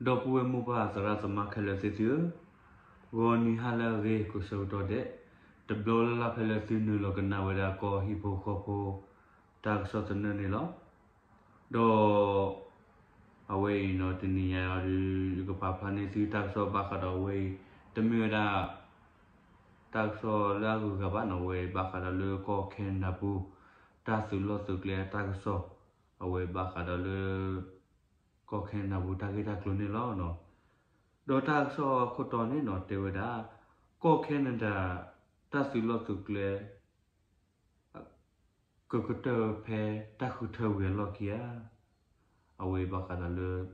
ဒီပုၢ်ဝဲၢ်မိၢ်ပၢ်သရၣ်သမါခဲလၢာ်သ့ၣ်သုဧၢ, ဂီၤနံၤဟါလၢအဂ့ၤ ကိးဆၢကတီၢ်ဒဲး, တဘျီလၢ်လၢ်ဖဲလၢသုနုာ်လီၤကနၣ်ဝဲဒၣ်ကီၢ်ဟံၣ်ဖိဃီဖိ တၢ်ကစီၣ်သနၢၣ်န့ၣ်လီၤ. ဒီး အဝဲအံၤနီၤ တနံၤညါအံၤဒီး ယကပာ်ဖျါန့ၢ်သုတၢ်ကစီၣ်ဘၣ်ဃးဒီးအဝဲအံၤ တမ့ၢ်ဝဲဒၣ် တၢ်ကစီၣ်လၢအဂုၤအဂၤဘၣ်နီၤ, အဝဲဘၣ်ဃးဒီးလၢကီၢ်ခဲနဒၤပူၤ တၢ်သုးလီၢ်သုးကျဲတၢ်ကစီၣ်, အဝဲဘၣ်ဃးဒီးလၢ ကီၢ်ခဲနဒၤပူၤတၢ်ဂ့ၢ်တၢ်ကျိၤန့ၣ်လီၤ. ဒီးတၢ်ကစီၣ်အခိၣ်တီန့ၣ်နီၤ တဲဝဲဒၣ် ကီၢ်ခဲနဒၤ တၢ်သုးလီၢ်သုးကျဲ ကကတၢၢ်ဖဲတၢ်ဃုထၢဝံၤအလီၢ်ခံဧါ. အဝဲဘၣ်ဃးဒီးလၢ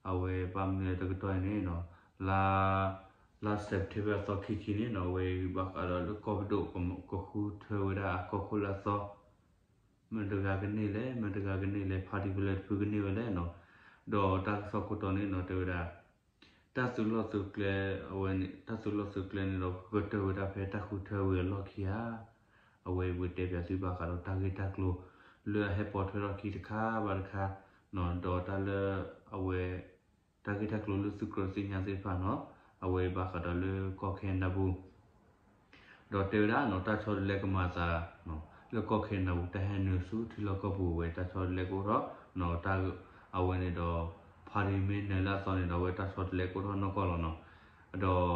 အဝဲဘၣ်မနုၤတကတီၢ်အံၤန့ၣ်နီၤ လါ လါ September အသီခံဆံန့ၣ်နီၤ အဝဲဘၣ်ဃးဒီးလၢကီၢ်ပဒိၣ်ကဃုထၢဝဲဒၣ်အကီၢ်ခိၣ်လၢအသီ မတၤတဂၤကန့ၢ်လဲၣ် မတၤတဂၤကန့ၢ်လဲၣ် party ဖဲလဲၣ်တဖုကန့ၢ်ဝဲလဲၣ်နီၤ. ဒီးတၢ်ကစီၣ်ခိၣ်တီန့ၣ်နီၤ တဲဝဲဒၣ် တၢ်သုးလီၢ်သုးကျဲ အဝဲန့ၣ် တၢ်သုးလီၢ်သုးကျဲန့ၣ်ဒီး ကကတၢၢ်ဝဲဒၣ်ဖဲတၢ်ဃုထၢဝံၤအလီၢ်ခံဧါ. အဝဲပကတဲပၠးသုဘၣ်ဃးဒီးတၢ်ဂ့ၢ်တၢ်ကျိၤ လၢအဟဲပိာ်ထွဲထီၣ်ခံတခါဘၣ်တခါနီၤ ဒီးတၢ်လၢ အဝဲ တၢ်ဂ့ၢ်တၢ်ကျိၤလၢသုကြၢးသ့ၣ်ညါသ့ၣ်တဖၣ်နီၤ အဝဲဘၣ်ဃးဒီးလၢကီၢ်ခဲနဒၤပူၤ ဒီးတဲဝဲဒၣ်နီၤ တၢ်ဆီတလဲကမၤသး လၢကီၢ်ခဲနဒၤပူၤ တၢ်ဟဲနုာ်ဆူထံလီၢ်ကီၢ်ပူၤဝဲ တၢ်ဆီတလဲကအိၣ်ထီၣ်နီၤ တၢ် အဝဲန့ၣ်ဒီး party မ့ၢ်နုာ်လၢအသီန့ၣ်ဒီး အဝဲတၢ်ဆီတလဲကအိၣ်ထီၣ်နီၢ်ကီၢ်လီၤနီၤ.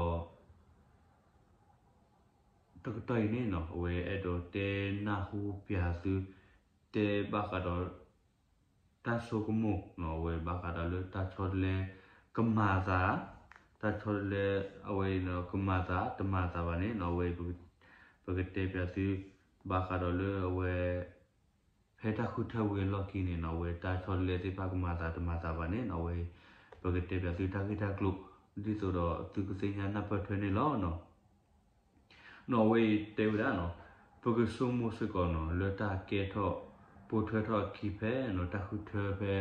ဒီး တကတီၢ်အံၤန့ၣ်နီၤ အဝဲအဲၣ်ဒိးတဲနၢ်ဟူပၠးသု တဲဘၣ်ဃးဒီး တၢ်ဆိကမိၣ်နီၤ အဝဲဘၣ်ဃးဒီးလၢတၢ်ဆီတလဲ ကမၤသး တၢ်ဆီတလဲ အဝဲအံၤနီၤ ကမၤသး တမၤသးဘၣ်န့ၣ်နီၤ အဝဲ ပကတဲပၠးသု ဘၣ်ဃးဒီးလၢအဝဲ ဖဲတၢ်ဃုထၢဝံၤအလီၢ်ခံန့ၣ်နီၤ အဝဲတၢ်ဆီတလဲသ့ၣ်တဖၣ်ကမၤသးတမၤသးဘၣ်န့ၣ်နီၤ အဝဲ ပကတဲပၠးသုတၢ်ဂ့ၢ်တၢ်ကျိၤ ဒ်သိးဒီးသုကသ့ၣ်ညါနၢ်ပၢၢ်ထွဲန့ၣ်လီၤနီၤ. နီၤ အဝဲအံၤတဲဝဲဒၣ်နီၤ ပကဆိကမိၣ်စ့ၢ်ကီးနီၤ လၢတၢ်ကဲထီၣ် ပိာ်ထွဲထီၣ်အခံဖဲနီၤ တၢ်ဃုထၢဖဲ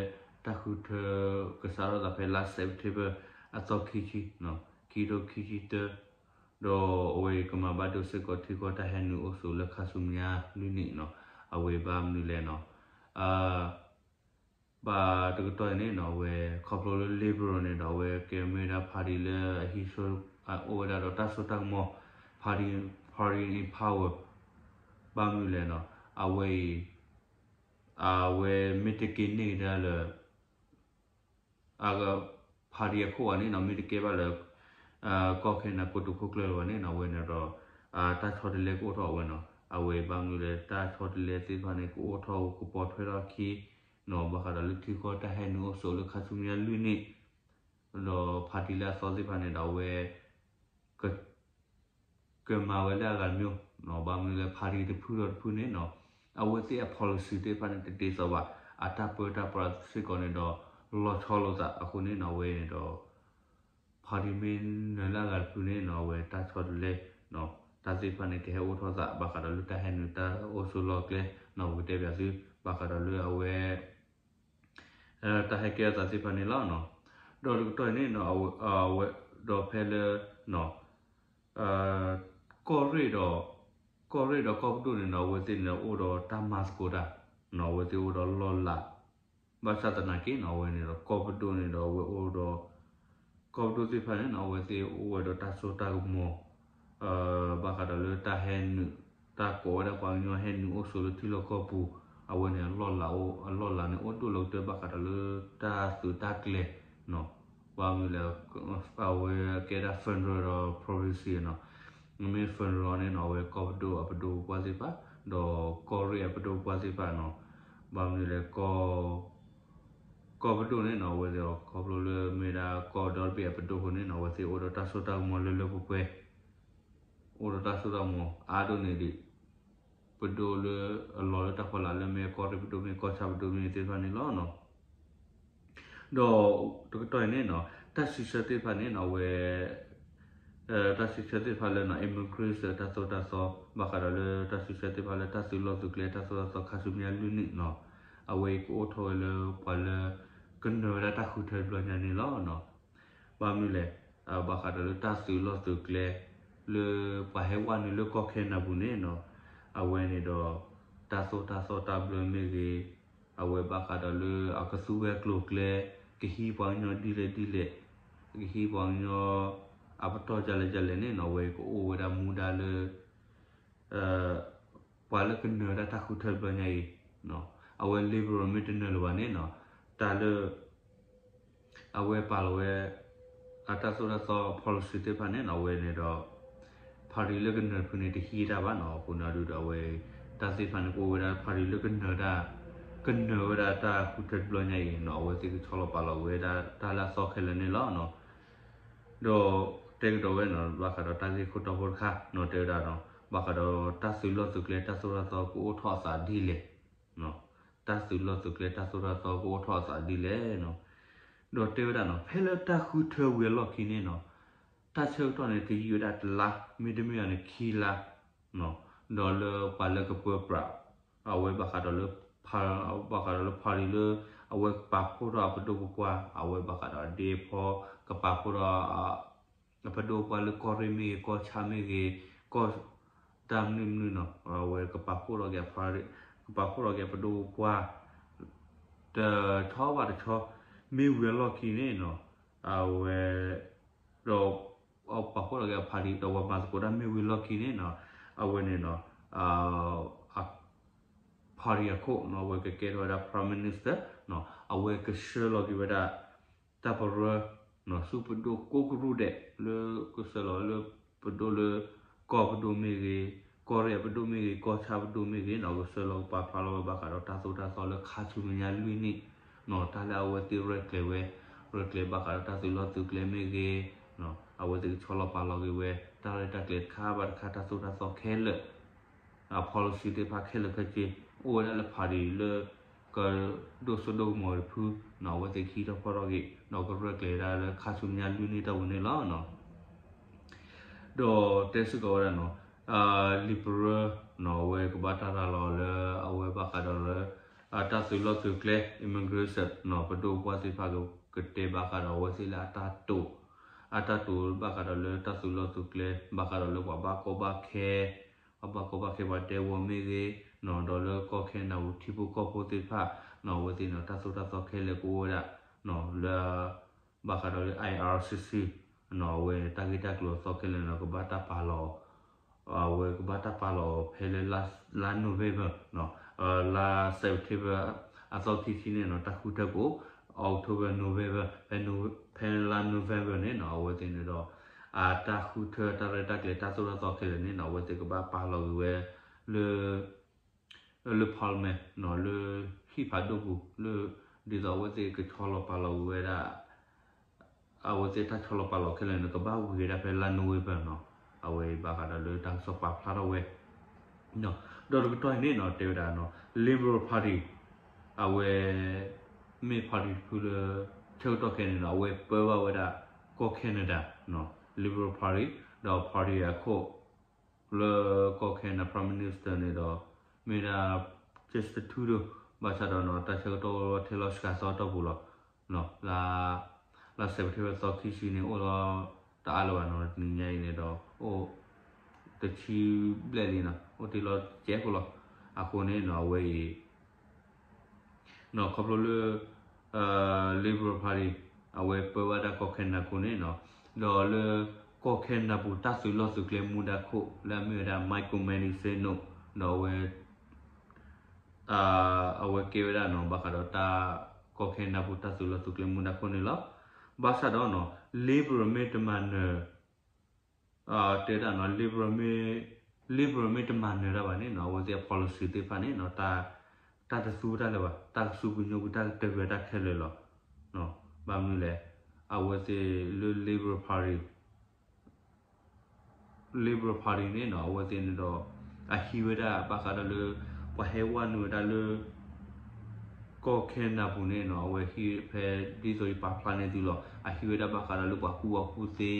တၢ်ဃုထၢ ကစးထီၣ်သးဖဲလါ September အသီခံဆံ ခံကထိခံဆံတၢ ဒီးအဝဲကမၤဘၣ်ဒိစ့ၢ်ကီးထံကီၢ်တၢ်ဟဲနုာ်အိၣ်ဆိးလၢခါဆူညါလွံၢ်နံၣ်နီၤ အဝဲဘၣ်မနုၤလဲၣ်နီၤ ဘၣ်တကတီၢ်အံၤန့ၣ်နီၤ အဝဲခီဖျိလၢ Liberal န့ၣ်ဒီး အဝဲကဲမ့ၢ်ဝဲဒၣ် party လၢအဟံးဆူၣ် အိၣ်ဝဲဒၣ်ဒီးတၢ်စိတၢ်ကမီၤ party, party in power ဘၣ်မနုၤလဲၣ်နီၤ အဝဲအံၤ အဝဲမ့ၢ်တက့ၤန့ၢ်ကဒါလၢ အ party အခိၣ်ဘၣ်န့ၣ်နီၤ မ့ၢ်တကဲဘၣ်လၢ ကီၢ်ခဲနဒၤကိတိာ်ခိၣ်ကျၢၢ်လၢၤဘၣ်န့ၣ်နီၤ အဝဲန့ၣ်ဒီး တၢ်ဆီတလဲကအိၣ်ထီၣ်ဝဲနီၤ အဝဲဘၣ်မနုၤလဲၣ် တၢ်ဆီတလဲသ့ၣ်တဖၣ်န့ၣ် ကအိၣ်ထီၣ်ကပိာ်ထွဲထီၣ်အခံနီၤ ဘၣ်ဃးဒီးလၢထံကီၢ်တၢ်ဟဲနုာ်အိၣ်ဆိးလၢခါဆူညါလွံၢ်နံၣ် ဒီး party လၢအသီသ့ၣ်တဖၣ်န့ၣ်ဒီး အဝဲ ကမၤဝဲလၢအဂၤတမံၤနီၤ ဘၣ်မနုၤလဲၣ် party တဖုဒီးတဖုန့ၣ်နီၤ အဝဲသ့ၣ်အ policy သ့ၣ်တဖၣ်န့ၣ် တဒ်သိးဘၣ် အတၢ်ပၢတၢ်ပြးစ့ၢ်ကီးန့ၣ်ဒီး လီၤဆီလိာ်သးအဃိန့ၣ်နီၤ အဝဲန့ၣ်ဒီး party မ့ၢ်နုာ်လၢအဂၤတဖုန့ၣ်နီၤ အဝဲတၢ်ဆီတလဲ တၢ်သ့ၣ်တဖၣ်န့ၣ် ကဟဲအိၣ်ထီၣ်သး ဘၣ်ဃးဒီးလၢတၢ်ဟဲနုာ်တၢ်အိၣ်ဆိးလီၢ်ကျဲနီၤ ပကတဲပၠးသု ဘၣ်ဃးဒီးလၢအဝဲ တၢ်ဟဲကဲထီၣ်သးသ့ၣ်တဖၣ်န့ၣ်လီၤ. ဒီးတကတီၢ်အံၤန့ၣ် အဝဲ ဒီးဖဲလၢ ကီၢ်ရ့ၣ်ဒီး ကီၢ်ရ့ၣ်ဒီးကီၢ်ပဒိၣ်န့ၣ်နီၤ အဝဲသ့ၣ်န့ၣ် အိၣ်ဒီးတၢ်မၤသကိးတၢ်နီၤ အဝဲသ့ၣ်အိၣ်ဒီးလီၢ်လၤ ဘၣ်ဆၣ်သနာ်က့နီၤ အဝဲန့ၣ်ဒီး ကီၢ်ပဒိၣ်န့ၣ်ဒီး အဝဲအိၣ်ဒီး ကီၢ်ပဒိၣ်သ့ၣ်တဖၣ်န့ၣ်နီၤ အဝဲသ့ၣ်အိၣ်ဝဲဒီးတၢ်စိတၢ်ကမီၤ ဘၣ်ဃးဒီးလၢတၢ်ဟဲနုာ် တၢ်ကိးဝဲဒၣ်ပှၤကညီဟဲနုာ်အိၣ်ဆိးလၢထံလီၢ်ကီၢ်ပူၤ အဝဲန့ၣ် အလီၢ်လၤန့ၣ် အိၣ်ဒိၣ်လီၤကတၢၢ်ဘၣ်ဃးဒီးလၢတၢ်သုးတၢ်ကျဲၤနီၤ ဘၣ်မနုၤလဲၣ် အဝဲကဲဒၣ် federal ဒီး province နီၤ မ့မ့ၢ် federal န့ၣ်နီၤ အဝဲကီၢ်ပဒိၣ်အပဒိၣ်ပပှၢ်သ့ၣ်တဖၣ် ဒီးကီၢ်ရ့ၣ်အပဒိၣ်ပပှၢ်သ့ၣ်တဖၣ်နီၤ ဘၣ်မနုၤလဲၣ် ကီၢ်ပဒိၣ်န့ၣ်နီၤ အဝဲသ့ၣ်ခီဖျိလၢမ့ၢ်ဒၣ်ကီၢ်ဒီတဘ့ၣ်အပဒိၣ်အဃိန့ၣ်နီၤ အဝဲသ့ၣ်အိၣ်ဒီးတၢ်စိတၢ်ကမီၤလၢလၢပှဲၤပှဲၤ အိၣ်ဒီးတၢ်စိတၢ်ကမီၤအါဒိၣ်န့ၣ်ဒံး ပဒိၣ်လၢအလီၤလၢတၢ်ဖီလာ်လၢမ့ၢ်ကီၢ်ရ့ၣ်ပဒိၣ်မ့ၢ်ကီၢ်ဆၣ်ပဒိၣ်မ့ၢ်သ့ၣ်တဖၣ်န့ၣ်လီၤနီၤ ဒီးတကတီၢ်အံၤန့ၣ်နီၤ တၢ်စံးဆၢသ့ၣ်တဖၣ်န့ၣ်နီၤ အဝဲ တၢ်စံးဆၢသ့ၣ်တဖၣ်လၢ immigration တၢ်သိၣ်တၢ်သီ ဘၣ်ဃးဒီးလၢတၢ်စံးဆၢသ့ၣ်တဖၣ်လၢတၢ်သုးလီၢ်သုးကျဲ တၢ်သိၣ်တၢ်သီခါဆူညါလွံၢ်နံၣ်နီၤ အဝဲအံၤကအိၣ်ထီၣ်ဝဲလၢပှၤလၢ ကနၢၤဝဲဒၣ်တၢ်ဃုထၢတဘျီညါန့ၣ်လီၤ. ဘၣ်မနုၤလဲၣ် ဘၣ်ဃးဒီးလၢတၢ်သုးလီၢ်သုးကျဲ လၢပှၤဟဲဝဲနုာ်လၢကီၢ်ခဲနဒၤပူၤန့ၣ်နီၤ အဝဲန့ၣ်ဒီး တၢ်သိၣ်တၢ်သီတၢ်ဘျၢမ့ၢ်ဂ့ၤ အဝဲဘၣ်ဃးဒီးလၢအကသူဝဲကျိၤကျဲ ကဟံးပှၤကညီဒ်လဲၣ်ဒ်လဲၣ်, ကဟံးပှၤကညီအပတီၢ်ဒ်လဲၣ်ဒ်လဲၣ်န့ၣ်နီၤ အဝဲကအိၣ်ဝဲဒၣ်မူဒါလၢ ပှၤလၢကနၢၤတၢ်တၢ်ဃုထၢတဘျီညါအံၤ, အဝဲ liberal မ့ၢ်တနၢၤလၢၤဘၣ်န့ၣ်နီၤ, တၢ်လၢ အဝဲပာ်လီၤဝဲ အတၢ်သိၣ်တၢ်သီ policy သ့ၣ်တဖၣ်န့ၣ်နီၤ အဝဲန့ၣ်ဒီး party လၢကနၢၤတဖုန့ၣ် တဟံးတၢ်ဘၣ်နီၤ. အဃိန့ၣ်ဒုးဒီးအဝဲ တၢ်သ့ၣ်တဖၣ်န့ၣ် ကအိၣ်ဝဲဒၣ် party လၢကနၢၤတၢ် ကနၢၤဝဲဒၣ်တၢ်ဃုထၢတဘျီညါအံၤနီၤ အဝဲသ့ၣ်ကဆီလီၤပာ်လီၤဝဲဒၣ်တၢ်လၢအသီခဲလၢာ်န့ၣ်လီၤ. ဒီးတဲကဒီးဝဲနီၤ ဘၣ်ဃးဒီးတၢ်ဂ့ၢ်ခိၣ်တီဖိတခါနီၤ တဲဝဲဒၣ်နီၤ ဘၣ်ဃးဒီးတၢ်သုးလီၢ်သုးကျဲ တၢ်သိၣ်တၢ်သီကအိၣ်ထီၣ်အသးဒ်လဲၣ်, တၢ်သုးလီၢ်သုးကျဲ တၢ်သိၣ်တၢ်သီကအိၣ်ထီၣ်အသးဒ်လဲၣ်နီၤ. ဒီးတဲဝဲဒၣ်နီၤ ဖဲလၢတၢ်ဃုထၢဝံၤအလီၢ်ခံန့ၣ်နီၤ တၢ်ဆၢကတီၢ်န့ၣ် ကယံာ်ဝဲဒၣ်တလါ မ့တမ့ၢ်ဘၣ်န့ၣ်ခံလါ ဒီးလၢပှၤလၢကပၢပြး အဝဲဘၣ်ဃးဒီးလၢ ဘၣ်ဃးဒီးလၢ party လၢ အဝဲကပာ်ဖှိၣ်ထီၣ်အပဒိၣ်ပပှၢ် အဝဲဘၣ်ဃးဒီးအဒ့အဖီ ကပာ်ဖှိၣ်ထီၣ် အပဒိၣ်ပပှၢ်လၢကီၢ်ရ့ၣ်မ့ၢ်ဂ့ၤ ကီၢ်ဆၣ်မ့ၢ်ဂ့ၤ ကီၢ်တၢ်မနုၤမနုၤနီၤ အဝဲကပာ်ဖှိၣ်ထီၣ်က့ၤ party ကပာ်ဖှိၣ်ထီၣ်က့ၤအပဒိၣ်ပပှၢ် တဆီဘၣ်တဆီ မ့ၢ်ဝံၤအလီၢ်ခံန့ၣ်နီၤ အဝဲ ဒီး ပာ်ဖှိၣ်ထီၣ်က့ၤအ party ဒီးပှၤမၤသကိးတၢ်မ့ၢ်ဝံၤအလီၢ်ခံန့ၣ်နီၤ အဝဲန့ၣ်နီၤ party အခိၣ်နီၤ အဝဲကကဲထီၣ်ဝဲဒၣ် prime minister နီၤ အဝဲကဆှၢလီၤက့ၤဝဲဒၣ် တၢ်ပရၢ ဆူပဒိၣ်ကိးကရူၢ်ဒဲး လၢကဆှၢလီၤလၢပဒိၣ်လၢ ကီၢ်ပဒိၣ်မ့ၢ်ဂ့ၤ ကီၢ်ရ့ၣ်အပဒိၣ်မ့ၢ်ဂ့ၤ ကီၢ်ဆၣ်ပဒိၣ်မ့ၢ်ဂ့ၤနီၤ ကဆှၢလီၤကပာ်ဖျါလီၤဝဲဘၣ်ဃးဒီးတၢ်သိၣ်တၢ်သီလၢခါဆူမဲာ်ညါလွံၢ်နံၣ်နီၤ တၢ်လၢအဝဲသ့ၣ်ရဲၣ်ကျဲၤဝဲ ရဲၣ်ကျဲၤဘၣ်ဃးဒီးတၢ်သုးလီၢ်သုးကျဲမ့ၢ်ဂ့ၤ အဝဲသ့ၣ်ကဆီလီၤပာ်လီၤက့ၤဝဲ တၢ်ရဲၣ်တၢ်ကျဲၤတခါဘၣ်တခါ တၢ်သိၣ်တၢ်သီခဲလၢာ် အ policy သ့ၣ်တဖၣ်ခဲလၢာ်ခဲဆ့ အိၣ်ဝဲဒၣ်လၢ party လၢ ကဒိၣ်စိဒိၣ်ကမီၤတဖုနီၤ အဝဲသ့ၣ်ကဟံးထီၣ်ဖီၣ်ထီၣ်က့ၤ ဒီးကရဲၣ်ကျဲၤဒၣ်လၢခါဆူမဲာ်ညါလွံၢ်နံၣ်တၢ်ဝဲန့ၣ်လီၤ. ဒီးတဲစ့ၢ်ကီးဝဲဒၣ်နီၤ liberal နီၤ အဝဲကဘၣ်တၢ်ရၤလီၤလၢ အဝဲဘၣ်ဃးဒီးလၢ တၢ်သုးလီၢ်သုးကျဲ immigration နီၤ ပဒိၣ်ပပှၢ်သ့ၣ်တဖၣ်ကတဲဘၣ်ဃးဒီးအဝဲသ့ၣ်လၢအတၢ်တိာ် အတၢ်တိာ်ဘၣ်ဃးဒီးလၢတၢ်သုးလီၢ်သုးကျဲ ဘၣ်ဃးဒီးလၢပှၤဘၣ်ကီဘၣ်ခဲ ပှၤဘၣ်ကီဘၣ်ခဲပှၤဒဲကဝီၤမ့ၢ်ဂ့ၤနီၤ ဒီးလၢကီၢ်ခဲနဒၤပူၤထံဖိကီၢ်ဖိသ့ၣ်တဖၣ်နီၤ အဝဲသ့ၣ်န့ၣ် တၢ်သိၣ်တၢ်သီခဲလၢာ်ကအိၣ်ဝဲဒၣ် လၢ ဘၣ်ဃးဒီးလၢ I R C C နီၤ အဝဲတၢ်ဂ့ၢ်တၢ်ကျိၤအသီခဲလၢာ်န့ၣ် ကဘၣ်တၢ်ပာ်လီၤ အဝဲကဘၣ်တၢ်ပာ်လီၤဖဲလၢ လါ November နီၤ လါ September အသီခံဆံန့ၣ်နီၤ တၢ်ဃုထၢကအိၣ် October November ဖဲ ဖဲလါ November န့ၣ်နီၤ အဝဲသ့ၣ်န့ၣ်ဒီး အတၢ်ဃုထၢတၢ်ရဲၣ်တၢ်ကျဲၤတၢ်သိၣ်တၢ်သီခဲလၢာ်န့ၣ်နီၤ အဝဲသ့ၣ်ကဘၣ်ပာ်လီၤက့ၤဝဲ လၢ လၢ parliament နီၤ လၢဟံၣ်ဖးဒိၣ်ပူၤ လၢ ဒ်သိးအဝဲသ့ၣ်ကဆီလီၤပာ်လီၤက့ၤဝဲဒၣ် အဝဲသ့ၣ်တၢ်ဆီလီၤပာ်လီၤခဲလၢာ်န့ၣ် ကဘၣ်ဝံၤဝဲဒၣ်ဖဲလါ November နီၤ အဝဲဘၣ်ဃးဒီးလၢတၢ်ကစီၣ်ပာ်ဖျါထီၣ်ဝဲ ဒီးတကတီၢ်အံၤန့ၣ်နီၤ တဲဝဲဒၣ်နီၤ Liberal Party အဝဲ မ့ၢ် party တဖုလၢ ဆၢကတီၢ်ခဲအံၤန့ၣ်နီၤ အဝဲပၢဘၣ်ဝဲဒၣ် ကီၢ် Canada နီၤ Liberal Party ဒီး party အခိၣ် လၢကီၢ် Canada Prime Minister န့ၣ်ဒီး မ့ၢ်ဒၣ် Justin Trudeau ဘၣ်ဆၣ်ဒီးနီၤ တၢ်ဆၢကတီၢ်ထဲလီၤစှၤသီအတီၢ်ပူၤလီၤ. လါ လါ September သီခံဆံန့ၣ် အိၣ်လီၤတအါလၢၤဘၣ်နီၤ တနံၤညါအံၤန့ၣ်ဒီး အိၣ် တဆံဘျဲၣ်လံနီၤ အိၣ်တ့ၢ်လီၤကဲဖိလီၤ. အဃိန့ၣ်နီၤ အဝဲအံၤ နီၤ ခီဖျိလၢ Liberal Party အဝဲပၢဘၣ်ဒၣ်ကီၢ် Canada ခိၣ်န့ၣ်နီၤ ဒီးလၢကီၢ် Canada ပူၤ တၢ်သုးလီၢ်သုးကျဲမူဒါခိၣ် လၢအမ့ၢ်ဝဲဒၣ် Michael Medicino ဒီးအဝဲ အဝဲကဲဝဲဒၣ်နီၤ ဘၣ်ဃးဒီးတၢ် ကီၢ် Canada ပူၤ တၢ်သုးလီၢ်သုးကျဲမူဒါခိၣ်န့ၣ်လီၤ. ဘၣ်ဆၣ်ဒီးနီၤ Liberal မ့ၢ်တမၤနၢၤ တဲဒၣ်နီၤ Liberal မ့ၢ် Liberal မ့ၢ်တမၤနၢၤတၢ်ဘၣ်န့ၣ်နီၤ အဝဲသ့ၣ်အ policy သ့ၣ်တဖၣ်န့ၣ်နီၤ တၢ်တသူတၢ်လၢၤဘၣ် တၢ်ကစူၢ်ကညိကွံာ် တၢ်ကတၢၢ်ကွံာ်တၢ်ခဲလၢာ်လီၤ. ဘၣ်မနုၤလဲၣ် အဝဲသ့ၣ်လၢ Liberal Party Liberal Party န့ၣ်နီၤ အဝဲသ့ၣ်န့ၣ်ဒီး အဟံးဝဲဒၣ်ဘၣ်ဃးဒီးလၢ ပှၤဟဲဝဲနုာ်ဝဲဒၣ်လၢ ကီၢ် Canada ပူၤန့ၣ်နီၤ အဝဲဟံးဖဲ ဒ်သိးယပာ်ဖျါန့ၢ်သုလီၤ အဟံးဝဲဒၣ်ဘၣ်ဃးဒီးလၢပှၤကူၣ်ဘၣ်ကူၣ်သ့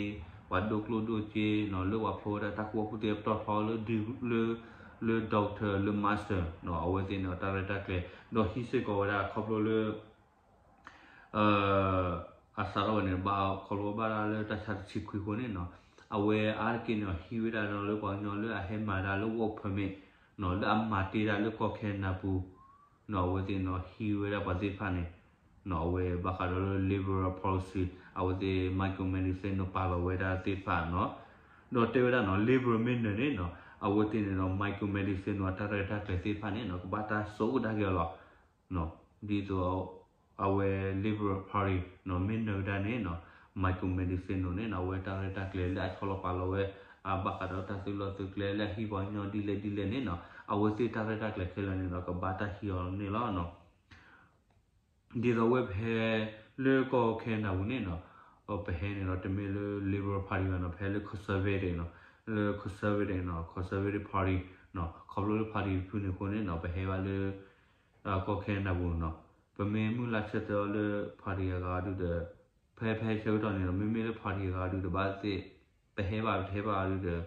ပှၤဒိၣ်ကျိၣ်ဒိၣ်စ့နီၤ လၢပှၤဖျိဝဲဒၣ်တၢ်ကူၣ်ဘၣ်ကူၣ်သ့အပတီၢ်ထီလၢ လၢ လၢ doctor လၢ master နီၤ အဝဲသ့ၣ်န့ၣ် တၢ်ရဲၣ်တၢ်ကျဲၤ ဒီးဟံးစ့ၢ်ကီးဝဲဒၣ်ခီဖျိလၢ အစးထီၣ်ဝဲန့ၣ် ဘၣ်ခီဖျိဘၣ်ဒၣ်လၢတၢ်ဆါတဆံခွံအဃိန့ၣ်နီၤ အဝဲအါတက့ၢ်န့ၣ် ဟံးဝဲဒၣ်ဒီးလၢပှၤကညီလၢအဟဲမၤဒၣ်လၢ work permit နီၤ လၢအမၤတ့ၢ်ဒၣ်လၢကီၢ် Canada ပူၤ နီၤ အဝဲသ့ၣ်နီၤ ဟံးဝဲဒၣ်ပှၤသ့ၣ်တဖၣ်န့ၣ် အဝဲဘၣ်ဃးဒီးလၢ liberal policy အဝဲသ့ၣ် Michael Medicino ပာ်လီၤဝဲဒၣ်သ့ၣ်တဖၣ်နီၤ. ဒီးတဲဝဲဒၣ်နီၤ liberal မ့ၢ်နၢၤန့ၣ်နီၤ အဝဲသ့ၣ်န့ၣ်ဒီး Michael Medicino အတၢ်ရဲၣ်တၢ်ကျဲၤသ့ၣ်တဖၣ်န့ၣ်နီၤ ကဘၣ်တၢ်ဆိကတၢၢ်က့ၤအီၤလီၤ. ဒ်သိး အဝဲ liberal party နီၤ မ့ၢ်နၢၤဝဲဒၣ်န့ၣ်နီၤ Michael Medicino န့ၣ်နီၤ အဝဲတၢ်ရဲၣ်တၢ်ကျဲၤလၢအဆီလီၤပာ်လီၤဝဲ အဘၣ်ဃးဒီးတၢ်သုးလီၢ်သုးကျဲလၢအဟံးပှၤကညီဒ်လဲၣ်ဒ်လဲၣ်န့ၣ်နီၤ အဝဲသ့ၣ်တၢ်ရဲၣ်တၢ်ကျဲၤခဲလၢာ်န့ၣ်ဒီး ကဘၣ်တၢ်ဟံးအီၤန့ၣ်လီၤ. ဒ်သိးဝဲပဟဲလၢကီၢ်ခဲနဒၤပူၤန့ၣ်နီၤ ပဟဲန့ၣ်ဒီးတမ့ၢ်လၢ liberal party ဘၣ်နီၤ ပဟဲလၢ conservative နီၤ လၢ conservative နီၤ conservative party နီၤ ခီဖျိလၢ party တဖုန့ၣ်အဃိန့ၣ်နီၤ ပဟဲဘၣ်လၢ ကီၢ်ခဲနဒၤပူၤနီၤ ပမ့ၢ်မုၢ်လၢ်ဆၢတဲာ်အီၤလၢ party အဂၤဒုဒီး ဖဲဖဲဆၢကတီၢ်န့ၣ်ဒီး မ့မ့ၢ်လၢ party အဂၤဒုဒီးဘၣ်သ့ၣ် ပဟဲဘၣ်ပတဟဲဘၣ်အီၤဒုဒီး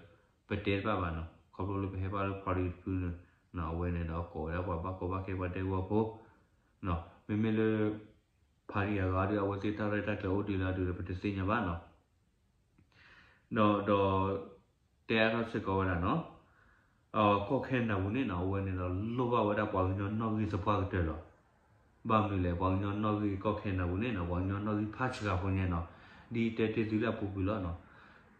ပတဲတဘၣ်ဘၣ်နီၤ ခီဖျိလၢပဟဲဘၣ်လၢ party တဖုန့ၣ် အဝဲန့ၣ်ဒီးကိးဝဲဒၣ်ပှၤဘၣ်ကီဘၣ်ခဲပှၤဒဲကဝီၤဖိ မ့မ့ၢ်လၢ party အဂၤဒု အဝဲသ့ၣ်တၢ်ရဲၣ်တၢ်ကျဲၤအိၣ်ဒ်လဲၣ်ဒုဒီး ပတသ့ၣ်ညါဘၣ်နီၤ ဒီး ဒီး တဲအါထီၣ်စ့ၢ်ကီးဝဲဒၣ်နီၤ ကီၢ်ခဲနဒၤပူၤန့ၣ်နီၤ အဝဲန့ၣ်ဒီးလိၣ်ဘၣ်ဝဲဒၣ်ပှၤကညီနီၣ်ဂံၢ်သပှၢ်ကတၢၢ်လီၤ. ဘၣ်မနုၤလဲၣ် ပှၤကညီနီၣ်ဂံၢ်ကီၢ်ခဲနဒၤပူၤန့ၣ်နီၤ ပှၤကညီနီၣ်ဂံၢ်ဖးစှၤဖိညါနီၤ ဒ်တဲတ့ၢ်သုလၢအပူၤကွံာ်လီၤနီၤ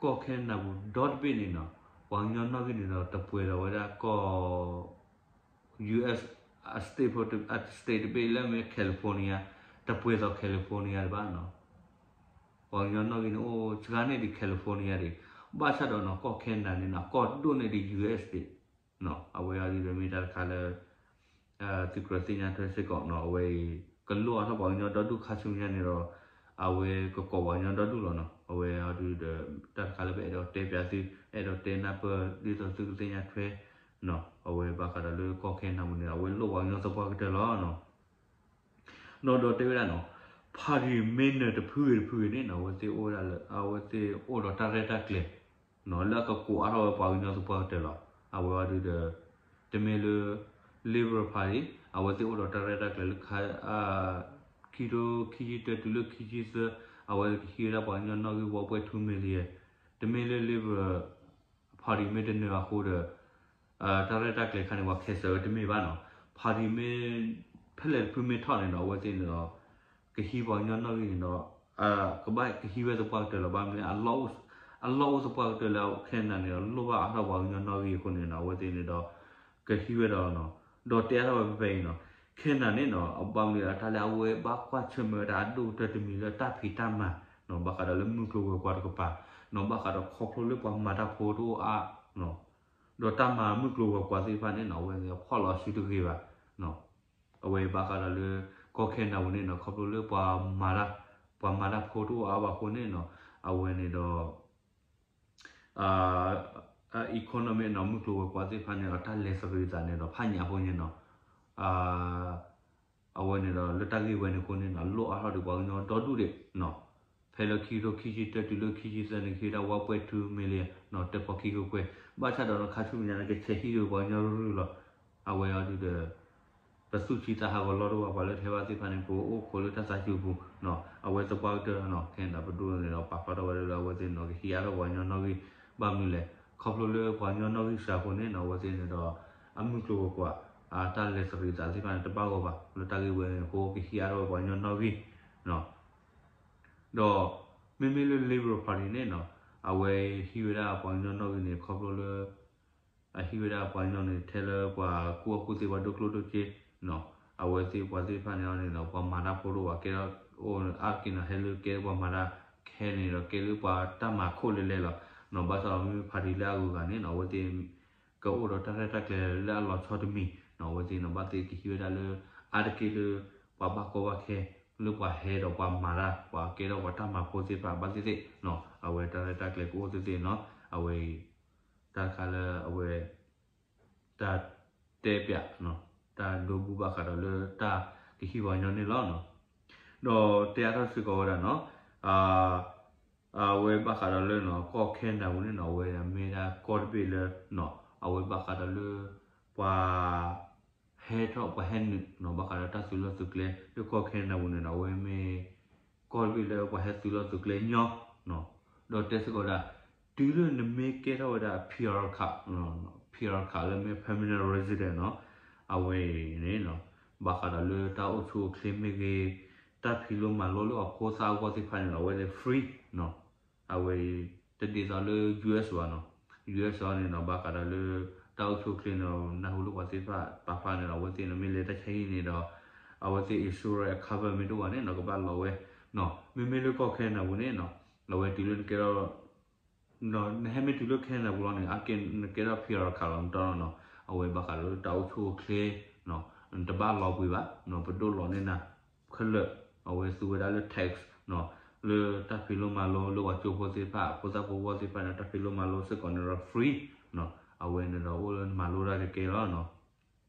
ကီၢ်ခဲနဒၤပူၤဒီတဘ့ၣ်န့ၣ်နီၤ ပှၤကညီနီၣ်ဂံၢ်န့ၣ်ဒီးတပှဲၤဒီးဝဲဒၣ်ကီၢ် US အ state ဖိ အ state တဘ့ၣ်လၢမ့ၢ် California တပှဲၤသိး California တဘၣ်နီၤ ပှၤကညီနီၣ်ဂံၢ်န့ၣ်အိၣ်စှၤန့ၢ်ဒံး California ဒံး ဘၣ်ဆၣ်ဒီးနီၤ ကီၢ်ခဲနဒၤန့ၣ်နီၤ ကီၢ်ဒိၣ်န့ၢ်ဒံး US ဒံး အဝဲအံၤဒုဒီးမ့ၢ်တၢ်တခါလၢ သုကြၢးသ့ၣ်ညါထွဲစ့ၢ်ကီးနီၤ အဝဲအံၤ ကလိၣ်အါထီၣ်ပှၤကညီဒီဒူၣ်ခါဆူညါန့ၣ်ဒီး အဝဲကကိးပှၤကညီဒီဒူၣ်လီၤနီၤ အဝဲအံၤဒုဒီး တၢ်တခါလၢပအဲၣ်ဒိးတဲပၠးသု အဲၣ်ဒိးတဲနၢ်ပၢၢ်ဒ်သိးသုကသ့ၣ်ညါထွဲနီၤ အဝဲဘၣ်ဃးဒီးလၢကီၢ်ခဲနဒၤပူၤန့ၣ် အဝဲလိၣ်ပှၤကညီသပှၢ်ကတၢၢ်လီၤနီၤ ဒီးဒီးတဲဝဲဒၣ်နီၤ party မ့ၢ်နၢၤတဖုဂ့ၤတဖုဂ့ၤန့ၣ်နီၤ အဝဲသ့ၣ်အိၣ်ဝဲဒၣ်လၢ အဝဲသ့ၣ်အိၣ်ဒီးတၢ်ရဲၣ်တၢ်ကျဲၤ လၢအကကိးအါထီၣ်ဝဲပှၤကညီသပှၢ်ကတၢၢ်လီၤ. အဝဲအံၤဒုဒီး တမ့ၢ်လၢ Liberal Party အဝဲသ့ၣ်အိၣ်ဒီးတၢ်ရဲၣ်တၢ်ကျဲၤလၢ ခံကထိခံဆံတၢတုၤလၢခံဆံသၢ အဝဲကဟံးဝဲဒၣ်ပှၤကညီနီၣ်ဂံၢ် one point two million တမ့ၢ်လၢ Liberal Party မ့ၢ်တနၢၤအဃိဒီး တၢ်ရဲၣ်တၢ်ကျဲၤခါန့ၣ် ပှၤ cancel ဝဲတမ့ၢ်ဘၣ်နီၤ party မ့ၢ် ဖဲလဲၣ်တဖုမ့ၢ်ထီၣ်န့ၣ်ဒီး အဝဲသ့ၣ်န့ၣ်ဒီး ကဟံးပှၤကညီနီၣ်ဂံၢ်န့ၣ်ဒီး ကဘၣ်ကဟံးဝဲသပှၢ်ကတၢၢ်လီၤ. ဘၣ်မနုၤလဲၣ် အလီၢ်အိၣ်သပှၢ်ကတၢၢ်လၢ ခဲနဒၤန့ၣ်ဒီး လိၣ်ဘၣ်အါထီၣ်ပှၤကညီနီၣ်ဂံၢ်အဃိန့ၣ်ဒီး အဝဲသ့ၣ်န့ၣ်ဒီး ကဟံးဝဲဒီးနီၤ ဒီးတဲအါထီၣ်ဝဲဖဲဖဲအံၤနီၤ ခဲနဒၤန့ၣ်နီၤ ဘၣ်မနုၤလဲၣ် တၢ်လၢအဝဲဘၣ်ကွၢ်ဆၢၣ်မဲာ်ဝဲဒၣ်အဒိၣ်ကတၢၢ်တမံၤလၢတၢ်ဖံးတၢ်မၤနီၤ ဘၣ်ဃးဒီးလၢမုၢ်ကျိၤဝဲၤကွာ်တကပၤ နီၤ ဘၣ်ဃးဒီးခီဖျိလၢပှၤမၤတၢ်ဖိတအိၣ်အါနီၤ ဒီးတၢ်မၤမုၢ်ကျိၤဝဲၤကွာ်သ့ၣ်တဖၣ်န့ၣ်နီၤ အဝဲန့ၣ်ဖီၣ်လီၤစုတဂ့ၤဘၣ်နီၤ အဝဲဘၣ်ဃးဒီးလၢ ကီၢ်ခဲနဒၤပူၤန့ၣ်နီၤ ခီဖျိလၢပှၤမၤတၢ် ပှၤမၤတၢ်ဖိတအိၣ်အါဘၣ်အဃိန့ၣ်နီၤ အဝဲန့ၣ်ဒီး economy နီၤ မုၢ်ကျိၤဝဲၤကွာ်သ့ၣ်တဖၣ်န့ၣ်ဒီး တၢ်လဲၤသရံးသးန့ၣ်ဒီး ဖးညၣ်ဖိန့ၣ်နီၤ အဝဲန့ၣ်ဒီး လၢတၢ်ဂ့ၢ်ဝဲန့ၣ်အဃိန့ၣ်နီၤ လိၣ်အါထီၣ်ဒံးပှၤကညီဒီဒူၣ်ဒံးနီၤ ဖဲလၢခံကထိခံဆံတၢတုၤလၢခံဆံသၢန့ၣ် ကဟံးဝဲဒၣ် one point two million နီၤ တၢၣ်ဖီခံကကွဲၢ် ဘၣ်ဆၣ်ဒီးခါဆူညါန့ၣ် ကဆဲးဟံးဒံးပှၤကညီရုၢ်ရုၢ်လီၤ. အဝဲအံၤဒုဒီး ပသူၣ်ဆံးသးဟးဂီၤလီၤတအိၣ်ဘၣ် ပှၤလၢတဟဲဘၣ်သ့ၣ်တဖၣ်န့ၣ် ပအိၣ်ခိးလၢတၢ်သးစူၤအပူၤနီၤ အဝဲသပှၢ်ကတၢၢ်နီၤ ခဲနဒၤပဒိၣ်န့ၣ်ဒီး ပာ်ဖျါထီၣ်ဝဲဒၣ်လၢအဝဲသ့ၣ်န့ၣ်ဒီး ကဟံးအါထီၣ်ပှၤကညီနီၣ်ဂံၢ် ဘၣ်မနုၤလဲၣ် ခီဖျိလၢပှၤကညီနီၣ်ဂံၢ်စှၤအဃိန့ၣ်နီၤ အဝဲသ့ၣ်န့ၣ်ဒီး အမုၢ်ကျိၤဝဲၤကွာ် အတၢ်လဲၤသရံးသးသ့ၣ်တဖၣ်န့ၣ် တဘၣ်ဂီၢ်ဘၣ် လၢတၢ်ဂ့ၢ်ဝဲန့ၣ်အဃိ ကဟံးအါထီၣ်ဝဲပှၤကညီနီၣ်ဂံၢ်နီၤ ဒီး မ့မ့ၢ်လၢ Liberal Party န့ၣ်နီၤ အဝဲဟံးဝဲဒၣ်ပှၤကညီနီၣ်ဂံၢ်န့ၣ် ခီဖျိလၢ အဟံးဝဲဒၣ်ပှၤကညီန့ၣ် ထဲလၢပှၤကူၣ်ဘၣ်ကူၣ်သ့ပှၤဒိၣ်ကျိၣ်ဒိၣ်စ့နီၤ အဝဲသ့ၣ်ပှၤသ့ၣ်တဖၣ်န့ၣ်န့ၣ်ဒီး ပှၤမၤတၢ်ဖိတအိၣ်ဘၣ် ကဲထီၣ်အိၣ်အါတက့ၢ်နီၤ ဟဲလၢကဲပှၤမၤတၢ်ခဲန့ၣ်ဒီး ကဲလၢပှၤတၢ်မၤခိၣ်လဲၤလဲၤလီၤနီၤ ဘၣ်ဆၣ်ဒီးမ့မ့ၢ် party လၢအဂုၤအဂၤန့ၣ်နီၤ အဝဲသ့ၣ် ကအိၣ်ဒီးတၢ်ရဲၣ်တၢ်ကျဲၤလၢအလီၤဆီတမံၤနီၤ အဝဲသ့ၣ်န့ၣ် ဘၣ်သ့ၣ်ကဟံးဝဲဒၣ်လၢ အါတက့ၢ်လၢ ပှၤဘၣ်ကီဘၣ်ခဲ လၢပှၤဟဲဒီးပှၤမၤတၢ် ပှၤကဲထီၣ်ပှၤတၢ်မၤဖိသ့ၣ်တဖၣ်ဘၣ်သ့ၣ်သ့ၣ်နီၤ အဝဲတၢ်ရဲၣ်တၢ်ကျဲၤကအိၣ်သ့ၣ်သ့ၣ်နီၤ အဝဲအံၤ တၢ်တခါလၢအဝဲ တၢ်တဲပၠး တၢ်ဒိဘူးဘၣ်ဃးဒီးလၢတၢ်ကဟံးပှၤကညီန့ၣ်လီၤနီၤ ဒီးတဲအါထီၣ်စ့ၢ်ကီးဝဲဒၣ်နီၤ အဝဲဘၣ်ဃးဒီးလၢနီၤ ကီၢ်ခဲနဒၤပူၤန့ၣ်နီၤ အဝဲမ့ၢ်ဒၣ်ကီၢ်တဘ့ၣ်လၢနီၤ အဝဲဘၣ်ဃးဒီးလၢ ပှၤ ဟဲထီၣ်ပှၤဟဲနုာ်နီၤ ဘၣ်ဃးဒီးတၢ်သုးလီၢ်သုးကျဲ လၢကီၢ်ခဲနဒၤပူၤန့ၣ်နီၤ အဝဲမ့ၢ် ကီၢ်တဘ့ၣ်လၢပှၤဟဲသုးလီၢ်သုးကျဲညီနီၤ ဒီးတဲစ့ၢ်ကီးဝဲဒၣ် တုၤလၢနမ့ၢ်ကဲထီၣ်ဝဲဒၣ် PR card PR card လၢမ့ၢ် permanent resident နီၤ အဝဲအံၤန့ၣ်နီၤ ဘၣ်ဃးဒီးလၢတၢ်အိၣ်ဆူၣ်အိၣ်ချ့မ့ၢ်ဂ့ၤ တၢ်ဖံးလိမၤလိလၢအဖိသၣ်အဂီၢ်သ့ၣ်တဖၣ်န့ၣ်ဒီး အဝဲသ့ၣ် free နီၤ. အဝဲအံၤ တဒ်သိးလၢ ယူၢ်အ့ၣ် ဘၣ်နီၤ. ယူၢ်အ့ၣ် အံၤန့ၣ်ဒီး ဘၣ်ဃးဒီးလၢ တၢ်အိၣ်ဆူၣ်အိၣ်ချ့န့ၣ်ဒီး နၢ်ဟူလၢပှၤသ့ၣ်တဖၣ်ပာ်ဖျါန့ၣ်ဒီး အဝဲသ့ၣ်န့ၣ် မ့ၢ်လဲၤတၢ်ဆါဟံၣ်န့ၣ်ဒီး အဝဲသ့ၣ် insurance cover မ့ၢ်တအိၣ်ဘၣ်န့ၣ်နီၤ ကဘၣ်လီၤဝဲနီၤ. မ့မ့ၢ်လၢကီၢ်ခဲနဒၤပူၤန့ၣ်နီၤ အဝဲတုၤလၢနကဲထီၣ် နဟဲမ့ၢ်တုၤလၢခဲနဒၤပူၤလီၤန့ၣ် အကဲနကဲထီၣ် PR ခးလီၤနတီၢ်နီၤနီၤ. အဝဲဘၣ်ဃးဒီးတၢ်အိၣ်ဆူၣ်အိၣ်ချ့ နတဘၣ်လီၤပှ့ၤဘၣ်နီၤ. ပဒိၣ်လီၤန့ၢ်နၤ ခဲလၢာ် အဝဲသူဝဲဒၣ်လၢ tax နီၤ လၢတၢ်ဖံးလိမၤလိလၢပှၤကၠိဖိသ့ၣ်တဖၣ် ဖိသၣ်ဖိဂီၢ်သ့ၣ်တဖၣ်န့ၣ် တၢ်ဖံးလိမၤလိစ့ၢ်ကီးန့ၣ်ဒီး free နီၤ. အဝဲန့ၣ်ဒီးအိၣ်လၢနမၤလိတၢ်ကကဲလီၤနီၤ.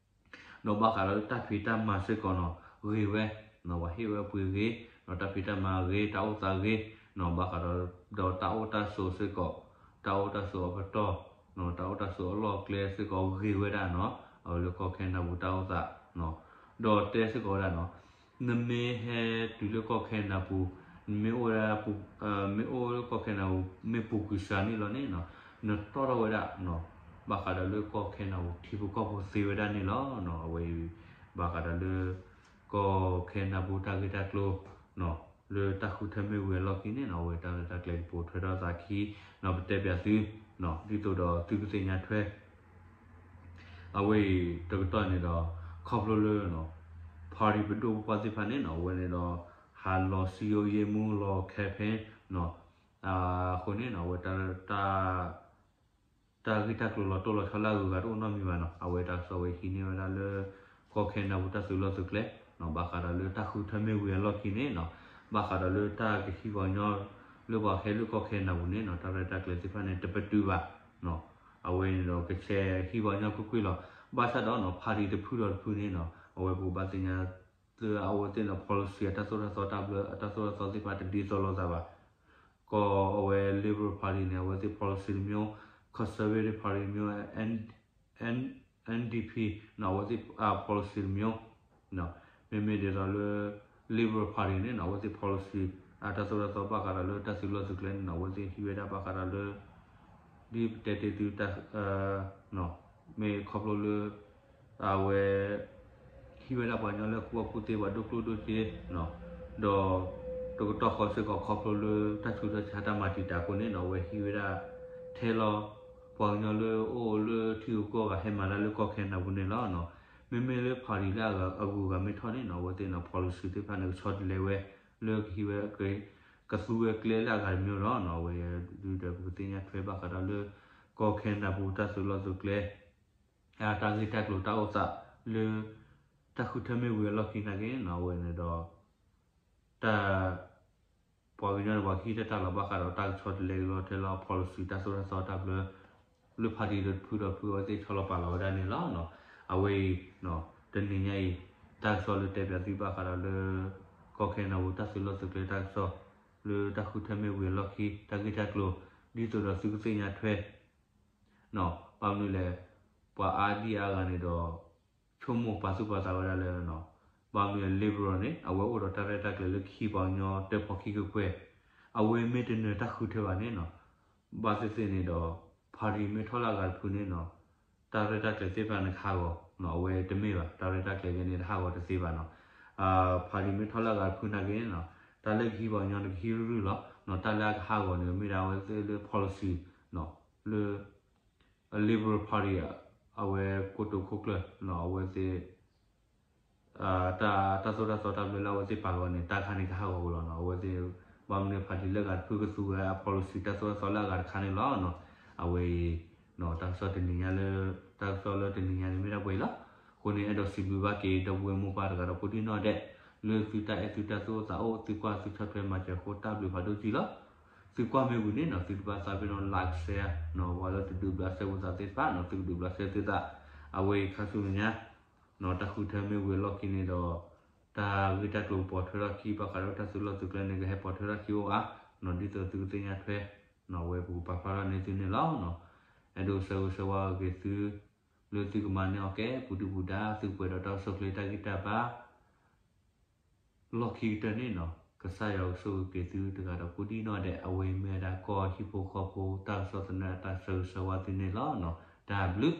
ဒီးဘၣ်ဃးဒီးလၢတၢ်ဖံးတၢ်မၤစ့ၢ်ကီးနီၤ ဂ့ၤဝဲနီၤ ပှၤဟ့ၣ်ဝဲပှ့ၤဂ့ၤနီၤ တၢ်ဖံးတၢ်မၤဂ့ၤ တၢ်အိၣ်သးဂ့ၤနီၤ ဘၣ်ဃးဒီး ဒီးတၢ်အိၣ်တၢ်ဆိးစ့ၢ်ကီး တၢ်အိၣ်တၢ်ဆိးအပတီၢ်နီၤ တၢ်အိၣ်တၢ်ဆိးအလီၢ်အကျဲစ့ၢ်ကီးဂ့ၤဝဲဒၣ်နီၤ အဝဲလၢကီၢ်ခဲနဒၤပူၤတၢ်အိၣ်သးနီၤ. ဒီးတဲစ့ၢ်ကီးဝဲဒၣ်နီၤ နမ့ၢ်ဟဲတုၤလၢကီၢ်ခဲနဒၤပူၤ နမ့ၢ်အိၣ်ဝဲဒၣ် မ့ၢ်အိၣ်လၢကီၢ်ခဲနဒၤပူၤ မ့ၢ်ပူၤကွံာ်စှၤန့ၣ်လီၤန့ၣ်နီၤ နတီၢ်ထီၣ်ဝဲဒၣ်နီၤ ဘၣ်ဃးဒီးလၢကီၢ်ခဲနဒၤပူၤ ထံဖိကီၢ်ဖိသ့ဝဲဒၣ်န့ၣ်လီၤနီၤ. အဝဲအံၤ ဘၣ်ဃးဒီးလၢ ကီၢ်ခဲနဒၤပူၤတၢ်ဂ့ၢ်တၢ်ကျိၤနီၤ လၢတၢ်ဃုထၢမ့ၢ်ဝံၤအလီၢ်ခံန့ၣ်နီၤ အဝဲတၢ်ရဲၣ်တၢ်ကျဲၤကပိာ်ထွဲထီၣ်သးခံနီၤ ပတဲပၠးသုနီၤ ဒ်သိးဒီးသုကသ့ၣ်ညါထွဲ အဝဲအံၤတကတီၢ်န့ၣ်ဒီး ခီဖျိလၢ party ပဒိၣ်ပပှၢ်သ့ၣ်တဖၣ်န့ၣ်နီၤ အဝဲန့ၣ်ဒီး ဟးလီၤစံယိယ့မူလီၤ campaign နီၤ အဃိန့ၣ်နီၤ အဝဲတၢ် တၢ်ဂ့ၢ်တၢ်ကျိၤလီၤတိၢ်လီၤဆီလၢအဂုၤအဂၤတအိၣ်နီတမံၤဘၣ်နီၤ. အဝဲတၢ်ကစီၣ်ဝဲဟံးန့ၢ်ဝဲဒၣ်လၢ ကီၢ်ခဲနဒၤပူၤတၢ်သုးလီၢ်သုးကျဲနီၤ ဘၣ်ဃးဒီးလၢတၢ်ဃုထၢမ့ၢ်ဝံၤအလီၢ်ခံန့ၣ်နီၤ ဘၣ်ဃးဒီးလၢတၢ်ကဟံးပှၤကညီ လၢပှၤဟဲလၢကီၢ်ခဲနဒၤပူၤန့ၣ်နီၤ တၢ်ရဲၣ်တၢ်ကျဲၤသ့ၣ်တဖၣ်န့ၣ် တပတုာ်ဘၣ်နီၤ. အဝဲန့ၣ်ဒီးကဆဲးဟံးပှၤကညီကွ့ၢ်ကွ့ၢ်လီၤ. ဘၣ်ဆၣ်ဒီးနီၤ party တဖုဒီးတဖုန့ၣ်နီၤ အဝဲပကဘၣ်သ့ၣ်ညါ လၢအဝဲသ့ၣ်န့ၣ် policy အတၢ်သိၣ်တၢ်သီတၢ်ဘျၢ အတၢ်သိၣ်တၢ်သီသ့ၣ်တဖၣ်တဒ်သိးလိာ်သးဘၣ်. ကီၢ်အဝဲ Liberal Party န့ၣ် အဝဲသ့ၣ် policy တမျိုး, Conservative Party တမျိုး, N- NDP န့ၣ် အဝဲသ့ၣ် policy တမျိုး, မ့မ့ၢ်ဒ်သိးလၢ Liberal Party န့ၣ်နီၤ အဝဲသ့ၣ် policy အတၢ်သိၣ်တၢ်သီဘၣ်ဃးဒီးလၢတၢ်သုးလီၢ်သုးကျဲန့ၣ်နီၤ အဝဲသ့ၣ်ဟံးဝဲဒၣ်ဘၣ်ဃးဒီးလၢ ဒ်ပတဲတ့ၢ်သုတၢ် မ့ၢ်ခီဖျိလၢ အဝဲ ဟံးဝဲဒၣ်ပှၤကညီလၢကူၣ်ဘၣ်ကူၣ်သ့ ပှၤဒိၣ်ကျိၣ်ဒိၣ်စ့, ဒီး တကတီၢ်ဃီစ့ၢ်ကီးခီဖျိလၢတၢ်ဆူးတၢ်ဆါတၢ်မၤတံာ်တာ်အဃိန့ၣ်နီၤ အဝဲဟံးဝဲဒၣ် ထဲလီၤ ပှၤကညီလၢအိၣ်လၢထံဂုၤကီၢ်ဂၤဟဲမၤတၢ်လၢကီၢ်ခဲနဒၤပူၤန့ၣ်လီၤ. မ့မ့ၢ်လၢ party လၢအဂၤအဂုၤအဂၤမ့ၢ်ထီၣ်န့ၣ်နီၤ အဝဲသ့ၣ်န့ၣ် policy သ့ၣ်တဖၣ်န့ၣ် ကဆီတလဲဝဲ လၢကဟံးဝဲ ကသူဝဲကျဲလၢအဂၤတမျိုးလီၤနီၤ. အဝဲဒုးဒီးပကသ့ၣ်ညါထွဲဘၣ်ဃးဒီးလၢ ကီၢ်ခဲနဒၤပူၤတၢ်သုးလီၢ်သုးကျဲ တၢ်ဂ့ၢ်တၢ်ကျိၤတၢ်အိၣ်သးလၢ တၢ်ဃုထၢမ့ၢ်ဝံၤအလီၢ်ခံနာ်က့နီၤ အဝဲန့ၣ်ဒီး တၢ် ပှၤကညီန့ၣ် ပှၤကဟံးတၢ်တၢ်လီၤဘၣ်ဃးဒီးတၢ်ကဆီတလဲကလီထဲလီၤ policy တၢ်သိၣ်တၢ်သီတၢ်ဘျၢ လၢ party ဒီးတဖုဒီးတဖု အဝဲသ့ၣ်ဆီလီၤပာ်လီၤဝဲဒၣ်န့ၣ်လီၤ. အဝဲအံၤ တနံၤညါအံၤ တၢ်ကစီၣ်လၢတဲပၠးသုဘၣ်ဃးဒီးလၢ ကီၢ်ခဲနဒၤပူၤတၢ်သုးလီၢ်သုးကျဲတၢ်ကစီၣ် လၢတၢ်ဃုထၢမ့ၢ်ဝံၤအလီၢ်ခံ တၢ်ဂ့ၢ်တၢ်ကျိၤ ဒ်သိးဒီးသုကသ့ၣ်ညါထွဲ ဘၣ်မနုၤလဲၣ် ပှၤအါဒံအါဂၤန့ၣ်ဒီး ဆိကမိၣ်ပာ်သူၣ်ပာ်သးဝဲဒၣ်လၢ ဘၣ်မနုၤလဲၣ် Liberal န့ၣ် အဝဲအိၣ်ဒီးတၢ်ရဲၣ်တၢ်ကျဲၤလၢကဟံးပှၤကညီတၢ်ဖီခံကကွဲၢ်, အဝဲမ့ၢ်တနၢၤတၢ်ဃုထၢဘၣ်န့ၣ်နီၤ, ဘၣ်သ့ၣ်သ့ၣ်န့ၣ်ဒီး party မ့ၢ်ထီၣ်လၢအဂၤတဖုန့ၣ်နီၤ တၢ်ရဲၣ်တၢ်ကျဲၤသ့ၣ်တဖၣ်န့ၣ်ကဟးဂီၤနီၤ, အဝဲတမ့ၢ်ဘၣ်, တၢ်ရဲၣ်တၢ်ကျဲၤကဲန့ၣ်တဟးဂီၤတသ့ဘၣ်နီၤ. party မ့ၢ်ထီၣ်လၢအဂၤတဖုနာ်က့န့ၣ်နီၤ, တၢ်လၢကဟံးပှၤကညီန့ၣ်ကဟံးရုၢ်ရုၢ်လီၤနီၤ, တၢ်လၢအကဟးဂီၤန့ၣ် မ့ၢ်ဒၣ်အဝဲသ့ၣ်လၢ policy နီၤ, လၢ Liberal Party အဝဲကိတိာ်ခိၣ်ကျၢၢ်နီၤ, အဝဲသ့ၣ် တၢ် တၢ်သိၣ်တၢ်သီတၢ်ဘျၢလၢအဝဲသ့ၣ်ပာ်လီၤန့ၣ် တၢ်ခါန့ၣ်ကဟးဂီၤဝဲလီၤနီၤ. အဝဲသ့ၣ် ဘၣ်မနုၤ party လၢအဂၤတဖုကသူဝဲအ policy တၢ်သိၣ်တၢ်သီလၢအဂၤတခါန့ၣ်လီၤနီၤ. အဝဲအံၤ တၢ်ကစီၣ်တနံၤညါလၢ တၢ်ကစီၣ်လၢတနံၤညါန့ၣ်မ့ၢ်ဒၣ်ပှဲၤအံၤလီၤ. အဃိန့ၣ် အဲၣ်ဒိးစံးဘျုးဘၣ်က့ၤ ဒီပုၢ်ဝဲၢ်မိၢ်ပၢ်တဂၤဒီးဖိဒံၣ်နီၢ်ဒဲး လၢသုတၢ်အဲၣ်သုတၢ်သူၣ်အိၣ်သးအိၣ် သုကွၢ်သုဆီၣ်ထွဲမၤစၢၤအဃိ တၢ်ဘျုးဖးဒိၣ်ကံလီၤ. သုကွၢ်မ့ၢ်ဝံၤန့ၣ်နီၤ သုတဘၣ်သးပ့ၤနီၣ် like share နီၤ, ပှၤလၢတဒုးဘျးစဲဖိသးသ့ၣ်တဖၣ်နီၤ သုကဒုးဘျးစဲသုသး. အဝဲအံၤခါဆူညါ တၢ်ဃုထၢမ့ၢ်ဝံၤအလီၢ်ခံန့ၣ်ဒီး တၢ်ဂ့ၢ်တၢ်ကျိၤပိာ်ထွဲထီၣ်ခံ ဘၣ်ဃးဒီးတၢ်သုးလီၢ်သုးကျဲန့ၣ် ကဟဲပိာ်ထွဲထီၣ်ခံအိၣ်အါနီၤ, ဒ်သိးသုကသ့ၣ်ညါထွဲနီၤ, အဝဲပကပာ်ဖျါထီၣ်န့ၢ်သုန့ၣ်လီၤနီၤ. အဲၣ်ဒိးဆၢဂ့ၤဆၢဝါက့ၤသု လၢသုကမၤန့ၢ်အီၣ်ကဲ ပူၤဒုၣ်ပူၤဒါ သုကပှဲၤဒီးတၢ်အိၣ်ဆူၣ်အိၣ်ချ့တၢ်ဂံၢ်တၢ်ဘါ လီၢ်ခံကတၢၢ်န့ၣ်နီၤ, ကစၢ်ယွၤကဆိၣ်ဂ့ၤက့ၤသုတဂၤဒီးဖိဒံၣ်နီၢ်ဒဲး, အဝဲအံၤမ့ၢ်ဝဲဒၣ်ကီၢ်ဟံၣ်ဖိဃီဖိတၢ်ကစီၣ်သနၢၣ်အတၢ်ဆၢဂ့ၤဆၢဝါသုန့ၣ်လီၤနီၤ. တၢ်ဘျုး